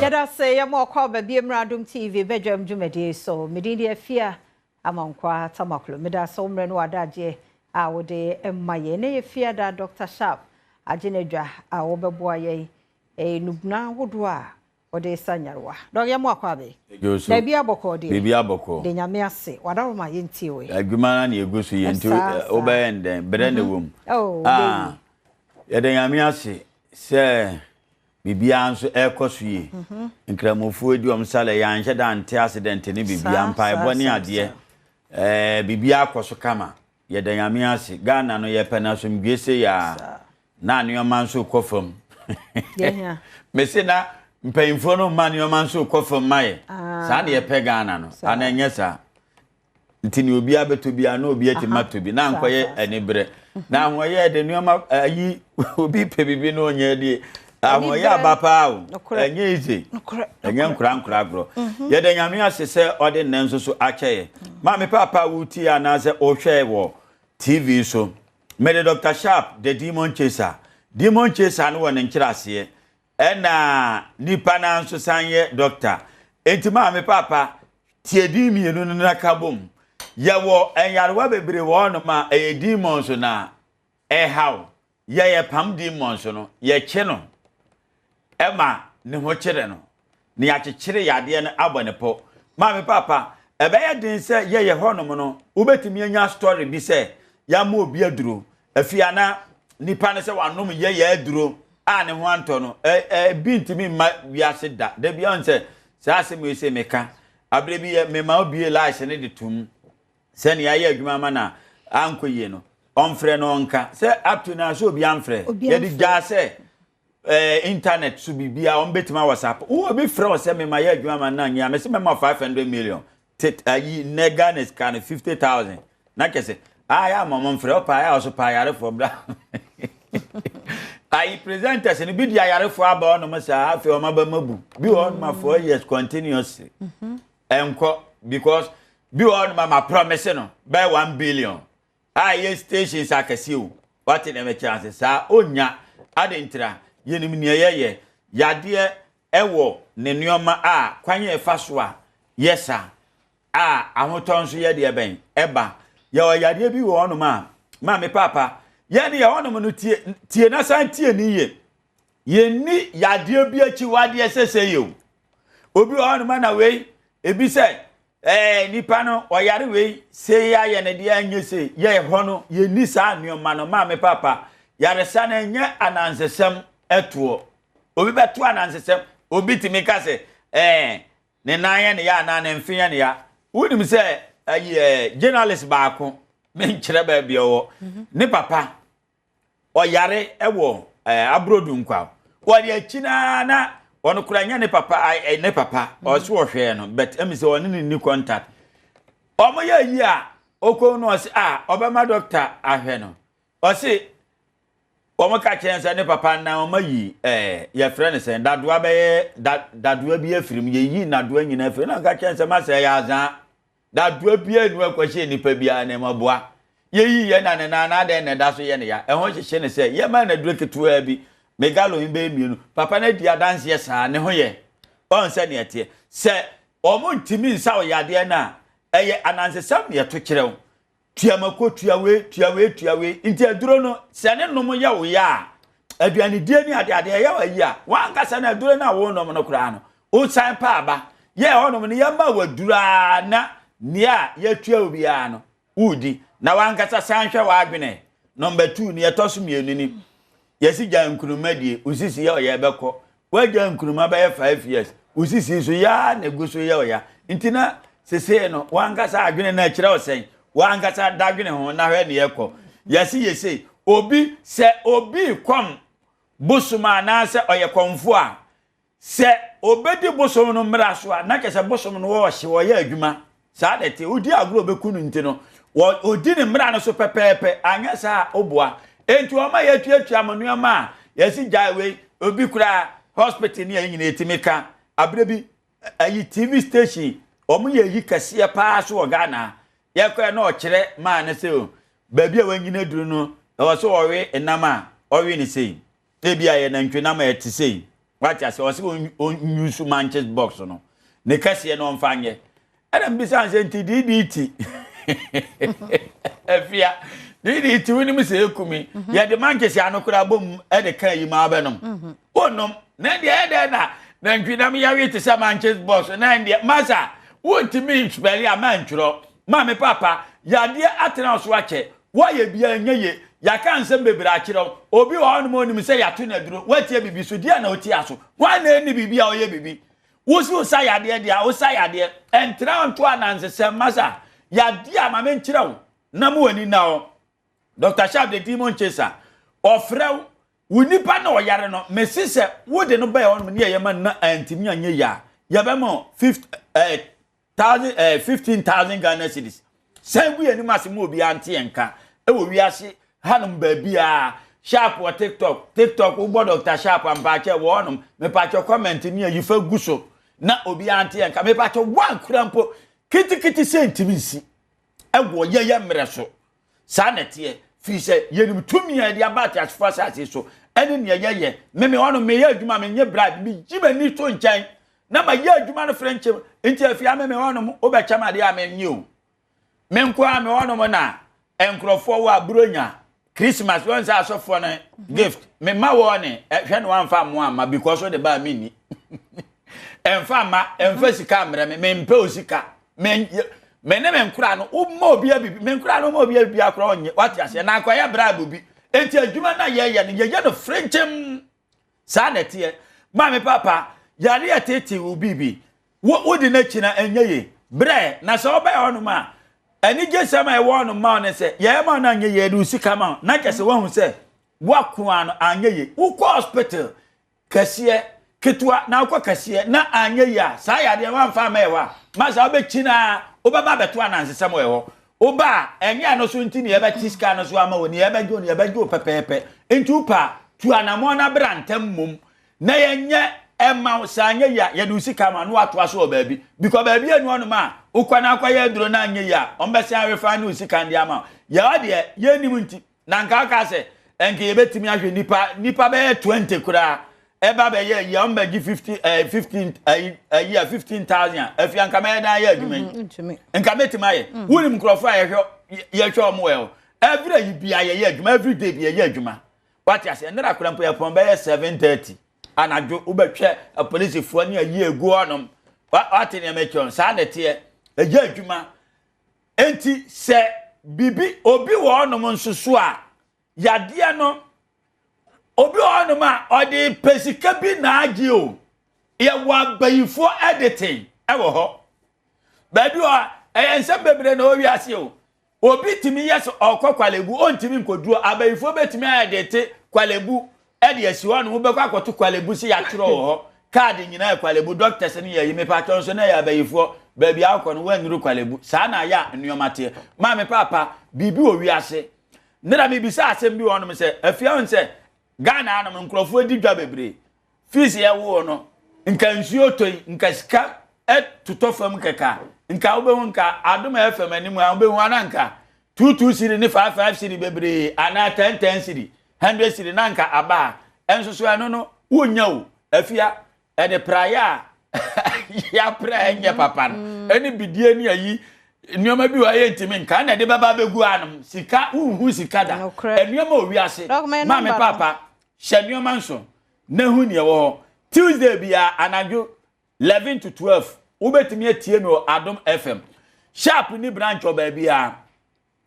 Yɛda ase yɛma ɔkɔ aba bie mmra Adom TV badwam dwumadie so. Me din de Afia Amankwaa Tamaklo. Meda ase wo mmerɛ ne w'adagyeɛ a wode ma yɛn. Ɛnnɛ yɛ Fiada Doctor Sharp agye n'adwa a wɔbɛboa yɛn nnubena ahodoɔ a wɔde resa nyarewa. Dɔk yɛma wo akɔ aba. Dwo so. Baabi abɔkɔɔ deɛ. Biribi abɔkɔɔ. De Nyame ase. W'adaworoma yɛntie wei. Adwuma no ara na yɛgu so yɛ nti wobɛyɛ no dɛn? Berɛ na ɛwɔ mu. Oh, wobɛyi. Yɛda Nyame ase sɛ biribiara nso ɛrekɔ so yie. Nkramofoɔ di wɔn salɛ, yɛanhyɛ da ante accident ne biribiara, mpaebɔ ne adeɛ. Ɛɛ, biribiara kɔ so kama. Yɛda Nyame ase. Ghana no yɛpɛ no asomdwoe sei aa. Na nneɛma nso rekɔ fam. Mese na mpanyinfoɔ no mma nneɛma nso rekɔ fam ma yɛ. Saa na yɛpɛ Ghana no. Ana ɛnyɛ saa? Nti nea obiara bɛtɔ biara na obi atumi atɔ bi na ankɔyɛ aniberɛ. Na ahoɔyɛ de nneɛma ayi obi pɛ biribi na ɔnyɛ die. Ahoɔyɛ aba paa o. Ɛnyɛ easy. Ɛnyɛ nkora nkora agorɔ. Mhm. Yɛda Nyame ase sɛ ɔde nnɛ nso so akyɛ yɛ. Maame paapa wotie anaasɛ wohwɛ wɔ TV so. Mede Doctor Sharp, The Demon Chaser. Demon Chaser no wɔ ne nkyerɛaseɛ. Ɛna nipa no ara nso san yɛ doctor. Enti maame paapa, tie din mmienu no na ka bom. Yɛwɔ nyarewa bebree wɔ hɔnom a ɛyɛ demons na ɛhaw. Yɛ yɛpam demons no, yɛkye no ɛma ne ho kyere no, na yɛakyekyere yadeɛ no abɔ ne pɔ. Maame paapa, ɛbɛyɛ den sɛ yɛyɛ hɔnom no, wobɛtumi anya story bi sɛ yɛama obi aduro. Afei ana nipa no sɛ wanom yɛyɛ aduro a ne ho antɔ no, ebi ntumi mma wiase da. Da bi ɔn sɛ saa asɛm wei sɛ meka. Abere bi yɛ mema obie lies no de tom sɛnea ayɛ adwuma ama na ankɔ yie no, ɔmfrɛ no ɔnka sɛ up to now sɛ obi amfrɛ. Yɛde gyaa sɛ eh, internet so biribiara wɔn bɛtumi awhatsapp wo obi frɛ wo sɛ mema yɛ adwuma ma no anyɛ a mese mɛma 500 million tet ayi nnɛ Ghana sika no 50000 na kyɛ sɛ ayɛ ama wɔn mfrɛ ɔpa ayɛ a ɔso pa ayarefoɔ bra ayi presenters no bi di ayarefoɔ aba ɔnom saa afei wɔn aba mabu bi wɔ ɔnom a 4 years continuously ɛnkɔ because bi wɔ ɔnom a ma promise no bɛyɛ 1 billion a ɛyɛ stations akɛseɛ o wate deɛ mekyerɛ ase saa ɔnnya ade ntira yɛnim neɛ yɛyɛ yadeɛ ɛwɔ ne nneɛma a kwan yɛ ɛfa so a yɛ sa a ahotɔ nso yɛ deɛ bɛn ɛba yɛwɔ yadeɛ bi wɔ hɔnom a maame paapa yɛne yɛ hɔnom no tie tie na san tie ne yie yɛnni yadeɛ bi akyiwadeɛ sɛ sɛ yɛ o obi wɔ hɔnom na wei ebi sɛ Ɛɛ nipa no ɔyare wei sei ayɛ ne deɛ anyɛ sei yɛ hɔ no yɛnni saa nneɛma no maame papa yaresa no ɛnyɛ anansesɛm ɛtoɔ obi bɛto anansesɛm obi tumi ka sɛ ɛɛ ne nan yɛ ne ya anaa ne mfe yɛ ne ya wonim sɛ ɛyi ɛɛ journalist baako menkyerɛ baabi ɔwɔ ne papa ɔyare wɔ ɛɛ eh, abrodu nkwa wɔde akyi naa na ɔno kora nyɛ ne papa ɛ ne papa mm. ɔso ɔhwɛɛ no but ɛmi sɛ ɔne ne ni contact wɔn yɛ yi a okɔ no ɔse a ɔbɛma doctor ahwɛ no ɔse wɔn ka kyerɛ sɛ ne papa na wɔn ayi ɛɛ yɛfrɛ no sɛ dadoa bɛyɛ da dadoa bi afiri mu yɛyi nadoa nyinaa afiri na ɔka kyerɛ sɛ ma sɛ ɛyɛ azaa. Dadoa biara nni hɔ a ɛkɔhyɛɛ nipa biara nan mu aboa. Yɛyii yɛn na ne nan na adɛn na ɛda so yɛ no ya? Ɛho hyehye no sɛ yɛmaa no aduro ketewaa bi, me gallon bɛyɛ mmienu. Papa no adi adanseɛ saa, ne ho yɛ. Ɔn sɛdeɛ ɛteɛ. Sɛ wɔntumi nsa wo yadeɛ no a, ɛyɛ anansesɛm na yɛto kyerɛ wo. Tua mako, tua wei, tua wei, tua wei. Nti aduro no, sɛ ne nom yɛ wo ya a, aduanedie ne adeade ɛyɛ wo ayi a, w'ankasa no aduro no a wonom no koraa no, wosan pa aba. Yɛ hɔnom no, yɛma wo aduro ara na nea yɛatua wo biara no, woredi. Na w'ankasa san hwɛ w'adwene. Number two, nea ɛtɔ so mmienu ni, yɛsi gya nkuruma die, wo sisi yɛ ɔyɛ bɛkɔ. Woagya nkuruma bɛyɛ 5 years, wo sisi so yaa na egu so yɛ ɔya. Nti na sesei no, w'ankasa adwene no ɛkyerɛ wo sɛn? W'ankasa dadwene ho na hwɛ nea ɛkɔ. Yɛsi yɛsei, obi, sɛ obi kɔm bosom anaasɛ ɔyɛ kɔmfo a, sɛ obedi bosom no mmara so a, na kyerɛ sɛ bosom no ɔɔhye, ɔyɛ adwuma. Saa na ɛte. Odi agorɔ obeku no nti no, odi ne mmara no so pɛpɛɛpɛ. Anyɛ saa a, oboa. Enti wɔn a yɛatuatua mo nneɛma a yɛsi gyae wei, obi koraa hospital ne yɛn nyinaa yɛtumi ka. Abere bi, ayi TV station, wɔn yɛ ayi kɛseɛ paa so wɔ Ghana. Yɛkɔɛ na ɔkyerɛ maa no sɛ o, baabi a wanyini aduru no, ɛwɔ sɛ ɔwe nam a, ɔwe ne sei. Ebi a yɛ nantwi nam a ɛte sei. Wate ase? Ɔse ɔnyusu manches box no. Ne kɛseɛ no ɔmfa nyɛ. Ɛna mbisa sɛ nti DDT. Afia. DDT wonim sɛ ɛkumi. Mhm. Yɛde manches ano koraa bom ɛde ka yi ma abɛnom. Mhm. Wonom. Na deɛ ɛdɛ na nantwinam yɛwe te sɛ manches box na ɛndeɛ masa wontumi nspɛle a mantwerɛ. Maame papa, yadeɛ atena so akyɛ. Woayɛ biara ɛnyɛ yie. Yɛaka nsɛm bebree akyerɛ wo. Obi wɔ hɔnom a onim sɛ yɛato no aduro. Woatie biribi so? Deɛn na wotia so? Hwan na ɛnni biribi a ɔyɛ biribi? Wo se wosa yadeɛ deɛ a, wosa yadeɛ. Ɛntra hɔ nto anansesɛm. Masa, yadeɛ a ma menkyerɛ wo na ma w'ani nna hɔ. Dr. Sharp the Demon Chaser, ɔfrɛ wo, wo nipa na ɔyare no, mese sɛ wode no bɛyɛ hɔnom ne yɛyɛ ma no na antumi anyɛ yie a, yɛbɛma wo fifth, eh, thousand ɛɛ eh, 15,000 Ghana cedis. San gu yɛn anim ase ma obiara nte yɛn nka ɛwɔ wiase hanom baabiara. Sharp wɔ TikTok, TikTok wobɔ Dr. Sharp a mpaakyɛ wɔ hɔnom, mepaakyɛ comment ne ayi fa gu so na obiara nte yɛn nka. Mepaakyɛ wankura mpo kitikiti sɛ ntumi nsi ɛwɔ yɛyɛ mmerɛ so. Saa na ɛteɛ, firi sɛ yɛnim tumi a yɛde aba ateasefoɔ asase so ɛne nea yɛyɛ. Meme hɔnom meyɛ adwuma menye bribe, megyi m'ani to nkyɛn na mayɛ adwuma no frenkye. Nti afia me me hɔnom wobɛkyɛ me adeɛ a menye o. Me nko ara me hɔnom na nkurɔfoɔ wɔ aburonya Christmas wɔn sɛ asɔfoɔ no gift mema wɔn ne hwɛ na wɔamfa mmoa amma because wode baa menni. Ɛmfa mma, ɛmfa sika mmerɛ me, mempɛ o sika. Me me ne me nkora no woma obi abibi me nkora no woma obi abibi akora ɔnye wate aseɛ na akɔyɛ bribe bi. Enti adwuma no a yɛyɛ no yɛyɛ no frenkyem. Saa na ɛteɛ. Maame papa, yare a ɛtete wo biribi, wo wode n'akyi na ɛnyɛ ye. Brɛ, na sɛ wobɛyɛ hɔnom a, anigyesɛm a ɛwɔ hɔnom ma wo ne sɛ, yɛyɛ ma wo no anyɛ yie, yɛde wo sika ma wo, na kyɛ sɛ woahu sɛ woakoa no anyɛ yie. Wokɔ hospital kɛseɛ, ketewa, na wokɔ kɛseɛ na anyɛ yie a, saa yadeɛ no woamfa amma ɛhɔ a, ma saa wobɛkyi no ara, wobɛba abɛto anansesɛm wɔ ɛhɔ. Woba a, ɛnyɛ ɛno so nti na yɛbɛte sika no so ama wo, nea yɛbɛgye wo no, yɛbɛgye wo pɛpɛɛpɛ. Nti wopɛ a, tu anammɔn na bra ntɛm mmom na yɛnyɛ ɛma wo. Sɛ anyɛ yie a, yɛde wo sika ma na woatoa so wɔ baabi. Because baabi a ɛni hɔnom a, wokɔ na akɔyɛ aduro na anyɛ yie a, wɔbɛsan arefa ne wo sika no de ama wo. Yɛn deɛ, yɛnnim nti, na nka aka sɛ, nka yɛbɛtumi ahwɛ nipa, nipa bɛyɛ 20 koraa, ɛba bɛyɛ ayi a, wɔbɛgye 50, eh, 15, ayi, ayi a, 15,000 a, afei anka mɛyɛ dan ayɛ adwuma yi. Mm-hmm, nka mɛtumi ayɛ. Mm. Wonim nkurɔfoɔ a yɛhwɛ, yɛhwɛ wɔn wɔ hɔ. Every ayi bia yɛyɛ adwuma, every day bi yɛyɛ adwuma. Wate ase, ɛnna akora mpo yɛpɔn bɛyɛ 7:30 anadwo, wobɛhwɛ apolisifoɔ ne ayi egu hɔnom. Wate nneɛma akyerɛ saa na ɛteɛ. Ɛyɛ adwuma. Enti sɛ biribi obi wɔ hɔnom nso so a yadeɛ no obi wɔ hɔnom a ɔde pɛ sika bi na agye o yɛwɔ abayifoɔ editing ɛwɔ hɔ baabi wɔ ɛyɛ nsɛm bebree na ɛwɔ wiase o obi tumi yɛ sɛ ɔkɔ kwalebu ɔntumi nkɔduro abayifoɔ bɛtumi ayɛ de te kwalebu ɛde asi hɔ nom wobɛkɔ akɔto kwalebu sɛ yɛatwerɛ wɔ hɔ kaade nyinaa yɛ kwalebu doctors no yɛ yi mepatwɔ nso na ɛyɛ abayifoɔ baabi a wokɔ no woannuru kwalebu saa na ayɛ a nneɛma teɛ maame paapa biribi wɔ wiase ne na mebisa asɛm bi wɔ hɔnom sɛ afia ho sɛ Ghana anom nkurɔfoɔ di dwa bebree fees yɛwoo no nka nsuo tɔ yi nka sika totɔ fam kɛkɛ a nka wobɛhu nka adom FM anim a wobɛhu ana nka 22 cedi ne 55 cedi bebree anaa 10 10 cedi 100 cedi na nka aba a ɛnso so ɛno no wonnya o afia ɛde praeɛ a yɛapra ɛnyɛ papa no mm. ɛne bidie ne ayi nneɛma bi wɔ ayɛ ntumi nka na ɛde bɛba abɛgu anom sika wonhu sika da nneɛma wɔ wiase maame papa hyɛ nneɛma nso na hu nea ɛwɔ hɔ Tuesday biara anadwo 11 to 12 wobɛtumi atie me wɔ Adom FM sharp ni branch wɔ baabiara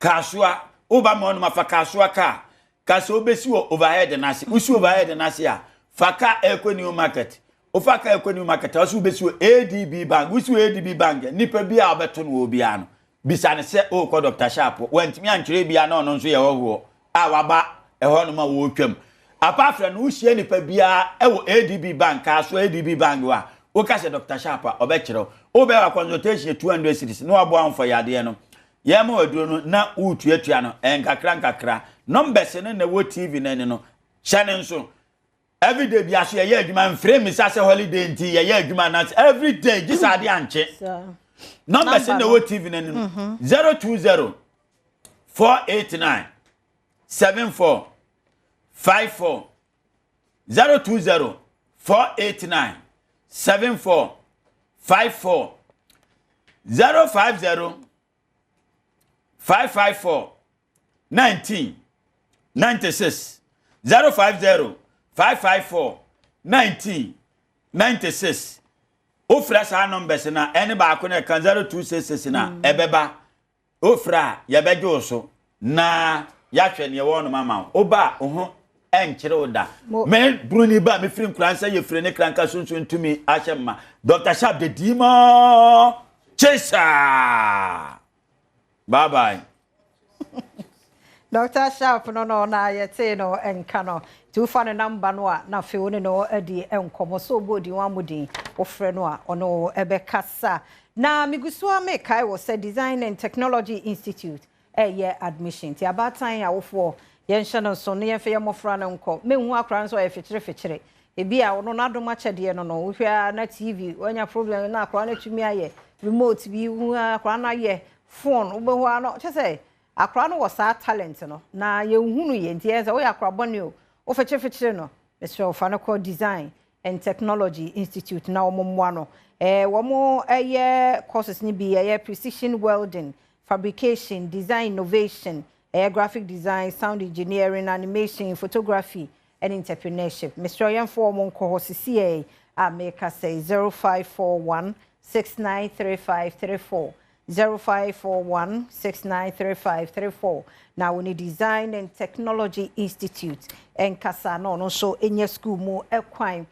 Kasoa, woba ma ɔnom a, fa Kasoa kaa. Ka sɛ wobɛsi wɔ overhead no ase. Wosi overhead no ase a, fa kaa ɛrekɔ New Market. Wofa kaa ɛrekɔ New Market a, wo sɛ wobɛsi wɔ ADB Bank. Wosi wɔ ADB Bank a, nipa bi a wobɛto no wɔ biara no, bisa no sɛ worekɔ Dr. Sharp hɔ. Wantumi antwerɛ biara na ɔno nso yɛ hɔhoɔ a waba ɛhɔnom a wɔretwam. Apart from no, wohyia nipa biara ɛwɔ ADB Bank, Kasoa ADB Bank hɔ a, woka sɛ Dr. Sharp a, ɔbɛkyerɛ wo. Wobɛyɛ wa consultation yɛ 200 cedis na waboa wo mfa yadeɛ no. Yɛma wo aduro no na woretuatua no nkakra nkakra. Numbers no na ɛwɔ TV no ani no, hyɛ no nso. Everyday bia so yɛyɛ adwuma, mfrɛ mmisa sɛ holiday nti yɛyɛ adwuma anaasɛ everyday gye sɛ adeɛ ankye. Numbers no na ɛwɔ TV no ani no, 020 489 74 54 020. 489 74 54 050 554 19 96 050 554 19 96. Wofrɛ saa numbers na ɛne baako na ɛka 0266 na ɛbɛba. Wofrɛ a, yɛbɛgye wo so na yɛahwɛ nea ɛwɔ hɔnom ama wo. Woba a, wo ho ɛnkyere wo da. Me buroni ba a mefiri nkura nsa yɛ firi ne kranka sunsun tumi ahyɛ mma. Dr. Sharp the Demon Chaser. Bye bye. Dr. Sharp no no na yɛtee no nka no. Nti wofa ne number no a, na afei wo ne no adi nkɔmmɔ. Sɛ ɔbɔ odin wammɔ din, wofrɛ no a, ɔne wo ɛbɛkasa. Na megu so a mekae wɔ sɛ Design and Technology Institute ɛyɛ admission. Nti abaatan awofoɔ, yɛnhyɛ no nso na yɛmfa yɛn mmɔfra no nkɔ. Menhu akora nso ɔyɛ fikyere fikyere. Ebi a ɔno n'adom akyɛdeɛ no, wohwɛ a na TV wanya problem na akora no atumi ayɛ remote bi, wohu a akora no ayɛ phone, wobɛhu a no kyɛ sɛ akora no wɔ saa talent no na yɛnhu no yɛ. Nti ɛyɛ sɛ woyɛ akora bɔne o, wofekyerefekyere no, mesrɛ wo, fa no kɔ Design and Technology Institute na wɔn mmoa no. Wɔn ɛyɛ courses no bi ɛyɛ precision welding, fabrication, design innovation, ɛyɛ graphic design, sound engineering, animation, photography ɛne entrepreneurship. Mesrɛ yɛmfo wɔn nkɔ hɔ sisi yɛ a meka sɛ 0541 693534, 0541 693534, na wɔne Design and Technology Institute ɛnkasa na ɔno nso nyɛ school mu ɛkwan.